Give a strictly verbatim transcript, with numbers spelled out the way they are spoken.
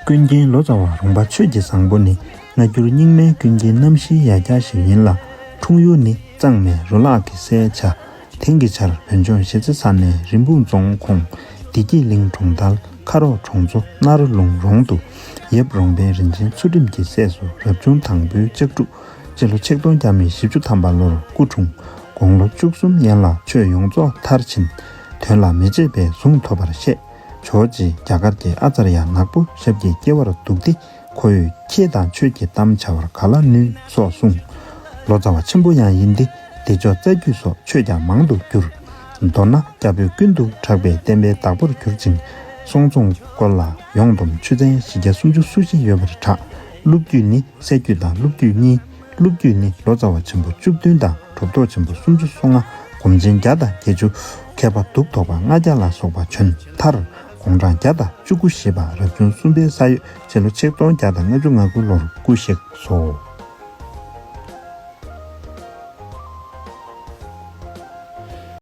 ཀུན་མཁྱེན་ལོ་ཙཱ་བ་རོང་པ་ཆོས་ཀྱི་བཟང་པོ་ནི་སྔ་འགྱུར་རྙིང་མའི་ཀུན་མཁྱེན་རྣམ་བཞིའི་ཡ་གྱལ་ཞིག་ཡིན་ལ། འཁྲུངས་ཡུལ་ནི་གཙང་མའི་རུ་ལག་གི་སའི་ཆ། དེང་གི་ཆར་བོད་ལྗོངས་གཞིས་རྩེ་ས་གནས་རིན་སྤུངས་རྫོང་ཁོངས་བདེ་སྐྱིད་གླིང་གྲོང་རྡལ་ཁ་རོག་གྲོང་ཚོ་སྣར་ལུང་རོང་དུ། ཡབ་རོང་པའི་རིན་ཆེན་ཚུལ་ཁྲིམས་ཀྱི་སྲས་སུ་རབ་བྱུང་དང་པོའི་ལྕགས་འབྲུག་སྤྱི་ལོ་ཆིག་སྟོང་བརྒྱ་མེད་བཞི་བཅུ་ཐམ་པ་ལོར་སྐུ་འཁྲུངས། དགུང་ལོ་བཅུ་གསུམ་ཡན་ལ་ཆོས་ཡོངས་རྫོགས་མཐར་ཕྱིན། དོན་ལ་མི་བརྗེད་པའི་གཟུངས་ཐོབ་པར་བཤད། ཇོ་བོ་རྗེ་རྒྱ་གར་གྱི་ཨ་ཙརྱ་ནག་པོ་ཞབས་ཀྱིས་སྐྱེ་བར་འདུག་སྟེ། ཁོ་བོས་ཁྱེད་དང་ཆོས་ཀྱི་གཏམ་བྱ་བར་ག་ལ་ནུས་སོགས་གསུངས། ལོ་ཙཱ་བ་ཆེན་པོ་ཡང་ཡིན་ཏེ། བདེ་མཆོག་རྩ་རྒྱུད་སོགས་ཆོས་ཀྱང་མང་དུ་བསྒྱུར། མདོར་ན་སྐྱབས་འོས་ཀུན་ཏུ་གྲགས་པའི་བསྟན་པའི་བདག་པོར་གྱུར་ཅིང་། སོང་ཙང་སྐོར་ལ་ཡོངས་བསྡོམས་ཆུ་ཚན་བཞི་བརྒྱ་སུམ་ཅུ་སོ་བཞི་ཡོད་པར་གྲགས། སློབ་བརྒྱུད་ནི་སྲས་བརྒྱུད་དང་སློབ་བརྒྱུད་གཉིས། སློབ་བརྒྱུད་ནི་ལོ་ཙཱ་བ་ཆེན་པོ་བཅུ་བདུན་དང་གྲུབ་ཐོབ་ཆེན་པོ་སུམ་ཅུ་སོ་ལྔ། སྒོམ་ཆེན་བརྒྱ་དང་བརྒྱད་ཅུ། མཁས་པ་གདུགས་ཐོགས་པ་ལྔ་བརྒྱ་ལ་སོགས་པ་བྱོན་མཐར། དགུང་གྲངས་བརྒྱ་དང་བཅུ་དགུ་བཞེས་པ་རབ་བྱུང་གསུམ་པའི་ས་ཡོས་སྤྱི་ལོ་ཆིག་སྟོང་བརྒྱ་དང་ལྔ་བཅུ་ང་དགུ་ལོར་སྐུ་གཤེགས་སོ།